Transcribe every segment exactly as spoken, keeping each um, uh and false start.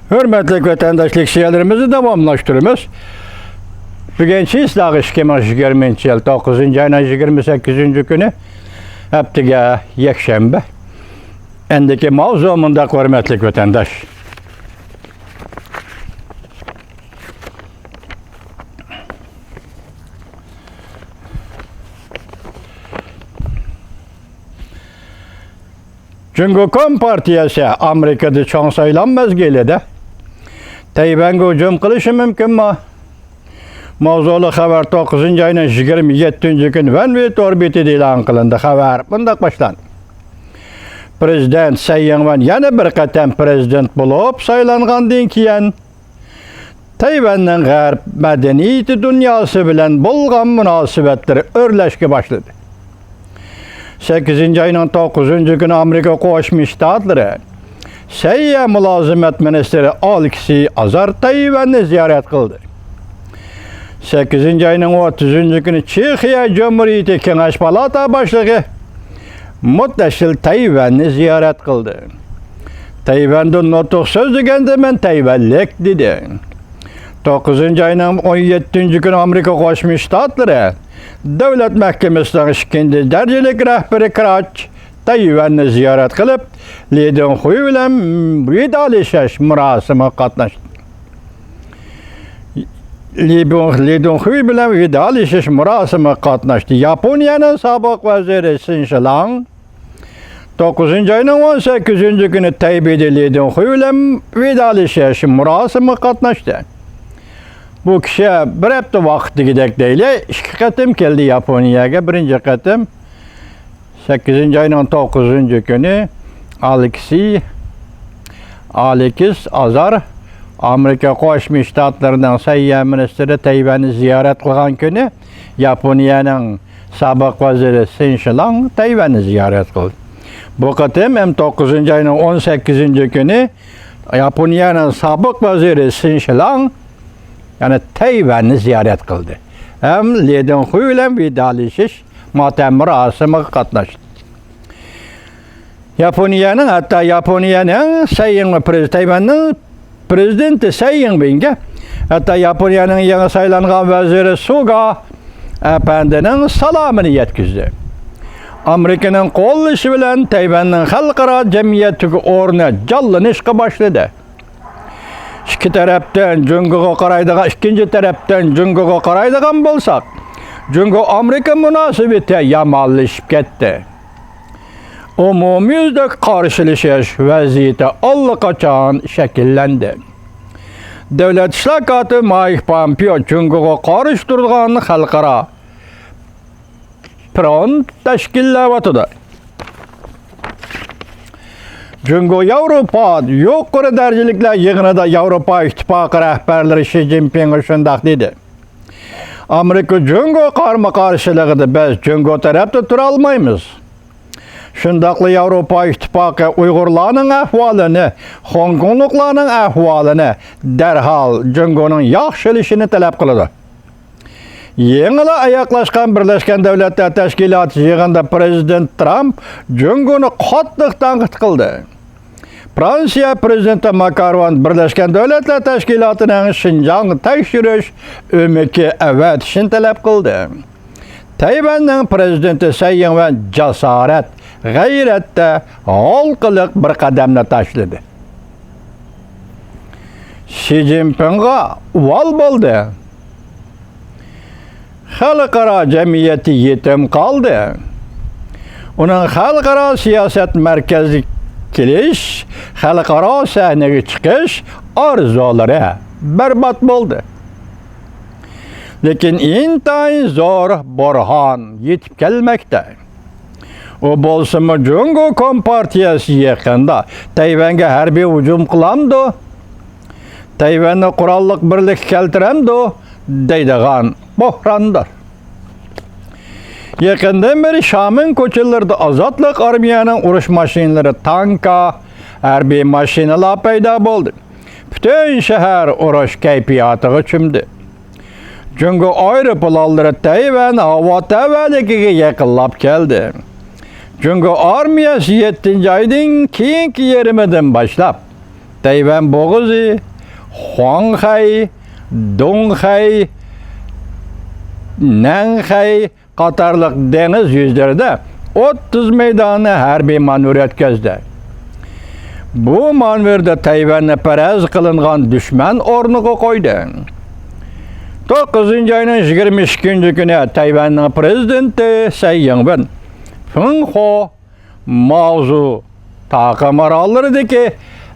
ھۆرمەتلىك ۋەتەنداشلىق شېئىرلىرىمىزنى داۋاملاشتۇرىمىز. بۈگۈن چېسلاغ ئىككى مىڭ يىگىرمىنچى يىل توققۇزىنچى ئاينىڭ يىگىرمە سەككىزىنچى كۈنى، ھەپتىگە يەكشەنبە. ئەندىكى ماۋزۇ مۇنداق، ھۆرمەتلىك ۋەتەنداش. جۇڭگو كومپارتىيەسى ئامېرىكىدا چوڭ سايلام مەزگىلىدە تەيۋەنگە ھۇجۇم قىلىشى مۇمكىنمۇ؟ ماۋزۇلۇق خەۋەر توققۇزىنچى ئاينىڭ يىگىرمە يەتتىنچى كۈنى ۋەنۋې تور بېتىدە ئېلان قىلىندى. خەۋەر مۇنداق باشلاندى. پرېزىدېنت سەي يىڭۋەن يەنە بىر قېتىم پرېزىدېنت بولۇپ سايلانغاندىن كېيىن، تەيۋەننىڭ غەرب مەدەنىيىتى دۇنياسى بىلەن بولغان مۇناسىۋەتلىرى ئۆرلەشكە باشلىدى. سەككىزىنچى ئاينىڭ توققۇزىنچى كۈنى ئامېرىكا قوشما شتاتلىرى سەھىيە مۇلازىمەت مىنىستىرى ئالېكسېي ئازار تەيۋەننى زىيارەت قىلدى. سەككىزىنچى ئاينىڭ ئوتتۇزىنچى كۈنى چېخىيە جۇمھۇرىيىتى كېڭەش پالاتا باشلىقى مۇتتەشىل تەيۋەننى زىيارەت قىلدى. تەيۋەندە نۇتۇق سۆزلىگەندە، مەن تەيۋەنلىك، دېدى. توققۇزىنچى ئاينىڭ ئون يەتتىنچى كۈنى ئامېرىكا قوشما شتاتلىرى دۆلەت مەھكىمىسىنىڭ ئىككىنچى دەرىجىلىك رەھبىرى كراچ تەيۋەننى زىيارەت قىلىپ، لى دېڭخۇي بىلەن ۋىدالىشىش مۇراسىمىغا قاتناشتى. لى بۇ-، لى دېڭخۇي بىلەن ۋىدالىشىش مۇراسىمىغا قاتناشتى. ياپونىيەنىڭ سابىق ۋەزىرى سىن شىلاڭ توققۇزىنچى ئاينىڭ ئون سەككىزىنچى كۈنى تەيبېيدە لى دېڭخۇي بىلەن ۋىدالىشىش مۇراسىمىغا قاتناشتى. بۇ كىشى بىر ھەپتە ۋاقىت دېگۈدەك دەيلى، ئىككى قېتىم كەلدى ياپونىيەگە. بىرىنچى قېتىم سەككىزىنچى ئاينىڭ توققۇزىنچى كۈنى ئالېكسىي، ئالېكس ئازار، ئامېرىكا قوشما شتاتلىرىنىڭ سەھىيە مىنىستىرى تەيۋەننى زىيارەت قىلغان كۈنى ياپونىيەنىڭ سابىق ۋەزىرى سىن شىلاڭ تەيۋەننى زىيارەت قىلدى. بۇ قېتىم ھەم توققۇزىنچى ئاينىڭ ئون سەككىزىنچى كۈنى ياپونىيەنىڭ سابىق ۋەزىرى سىن شىلاڭ، يەنى تەيۋەننى زىيارەت قىلدى ھەم لى دېڭخۇي بىلەن ۋىدالىشىش ماتەم مۇراسىمىغا قاتناشتى. ياپونىيەنىڭ، ھەتتا ياپونىيەنىڭ سەي يىڭ پرېز-، تەيۋەننىڭ پرېزىدېنتى سەي يىڭۋېنگە، ھەتتا ياپونىيەنىڭ يېڭى سايلانغان ۋەزىرى سۇگا ئەپەندىنىڭ سالامىنى يەتكۈزدى. ئامېرىكىنىڭ قوللىشى بىلەن تەيۋەننىڭ خەلقئارا جەمئىيەتتىكى ئورنى جانلىنىشقا باشلىدى. ئىككى تەرەپتىن جۇڭگوغا قارايدىغان، ئىككىنچى تەرەپتىن جۇڭگوغا قارايدىغان بولساق، جۇڭگو ئامېرىكا مۇناسىۋىتى يامانلىشىپ كەتتى. ئومۇميۈزلۈك قارشىلىشىش ۋەزىيىتى ئاللىقاچان شەكىللەندى. دۆلەت ئىشلار كاتىپى مايك پامپېئو جۇڭگوغا قارشى تۇرىدىغان خەلقئارا فرونت تەشكىللەۋاتىدۇ. جۇڭگو ياۋروپا يۇقىرى دەرىجىلىكلەر يىغىنىدا ياۋروپا ئىتتىپاقى رەھبەرلىرى شى جىنپىڭغا شۇنداق دېدى: ئامېرىكا جۇڭگو قارمۇ قارشىلىقىدا بىز جۇڭگو تەرەپتە تۇرالمايمىز. شۇنداقلا ياۋروپا ئىتتىپاقى ئۇيغۇرلارنىڭ ئەھۋالىنى، خوڭكوڭلۇقلارنىڭ ئەھۋالىنى دەرھال جۇڭگونىڭ ياخشىلىشىنى تەلەپ قىلىدۇ. يېڭىلا ئاياغلاشقان بىرلەشكەن دۆلەتلەر تەشكىلاتى يىغىنىدا پرېزىدېنت ترامپ جۇڭگونى قاتتىق تەنقىد قىلدى. فرانسىيە پرېزىدېنتى ماكرون بىرلەشكەن دۆلەتلەر تەشكىلاتىنىڭ شىنجاڭ تەكشۈرۈش ئۆمىكى ئەۋەتىشىنى تەلەپ قىلدى. تەيۋەننىڭ پرېزىدېنتى سەي يىڭۋەن جاسارەت، غەيرەتتە ھالقىلىق بىر قەدەمنى تاشلىدى. شى جىنپىڭغا ئۇۋال بولدى. خەلقئارا جەمئىيىتى يېتىم قالدى. ئۇنىڭ خەلقئارا سىياسەت مەركەزگە كېلىش، خەلقئارا سەھنىگە چىقىش ئارزۇلىرى بەربات بولدى. لېكىن ئىنتايىن زور بۇرھان يېتىپ كەلمەكتە. ئۇ بولسىمۇ، جۇڭگو كومپارتىيەسى يېقىندا تەيۋەنگە ھەربىي ھۇجۇم قىلامدۇ؟ تەيۋەننى قوراللىق بىرلىككە كەلتۈرەمدۇ؟ دەيدىغان بوھراندۇر. يېقىندىن بېرى شامېن كوچىلىرىدا ئازادلىق ئارمىيەنىڭ ئۇرۇش ماشىنىلىرى، تانكا، ھەربىي ماشىنىلار پەيدا بولدى. پۈتۈن شەھەر ئۇرۇش كەيپىياتىغا چۆمدى. جۇڭگو ئايروپىلانلىرى تەيۋەن ھاۋا تەۋەلىكىگە يېقىنلاپ كەلدى. جۇڭگو ئارمىيەسى يەتتىنچى ئايدىن كېيىنكى يېرىمىدىن باشلاپ تەيۋەن بوغۇزى، خۇاڭخەي، دۇڭخەي، نەنخەي قاتارلىق دېڭىز يۈزلىرىدە ئوتتۇز مەيدانى ھەربىي مانېۋىر ئۆتكۈزدى. بۇ مانېۋىردا تەيۋەننى پەرەز قىلىنغان دۈشمەن ئورنىغا قويدى. توققۇزىنچى ئاينىڭ يىگىرمە ئىككىنچى كۈنى تەيۋەننىڭ پرېزىدېنتى سەي يىڭۋېن، فېڭخو، ماۋزۇ تاقىم ئاراللىرىدىكى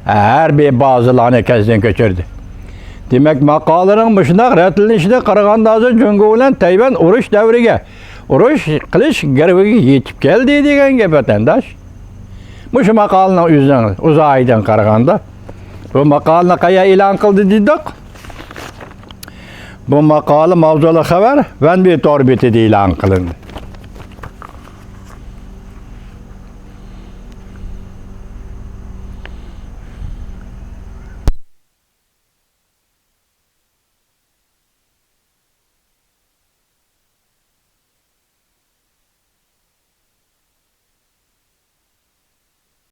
ھەربىي بازىلارنى كەزدىن كۆچۈردى. دېمەك، ماقالىنىڭ مۇشۇنداق رەتلىنىشىدىن قارىغاندا، ھازىر جۇڭگو بىلەن تەيۋەن ئۇرۇش دەۋرىگە، ئۇرۇش قىلىش گەۋدىگە يېتىپ كەلدى دېگەن گەپ، ۋەتەنداش. مۇشۇ ماقالىنىڭ ئۆزىنىڭ ئۇزايىدىن قارىغاندا، بۇ ماقالىنى قەيەر ئېلان قىلدى دېدۇق؟ بۇ ماقالە ماۋزۇلۇق خەۋەر ۋەنبى تور بېتىدە ئېلان قىلىندى.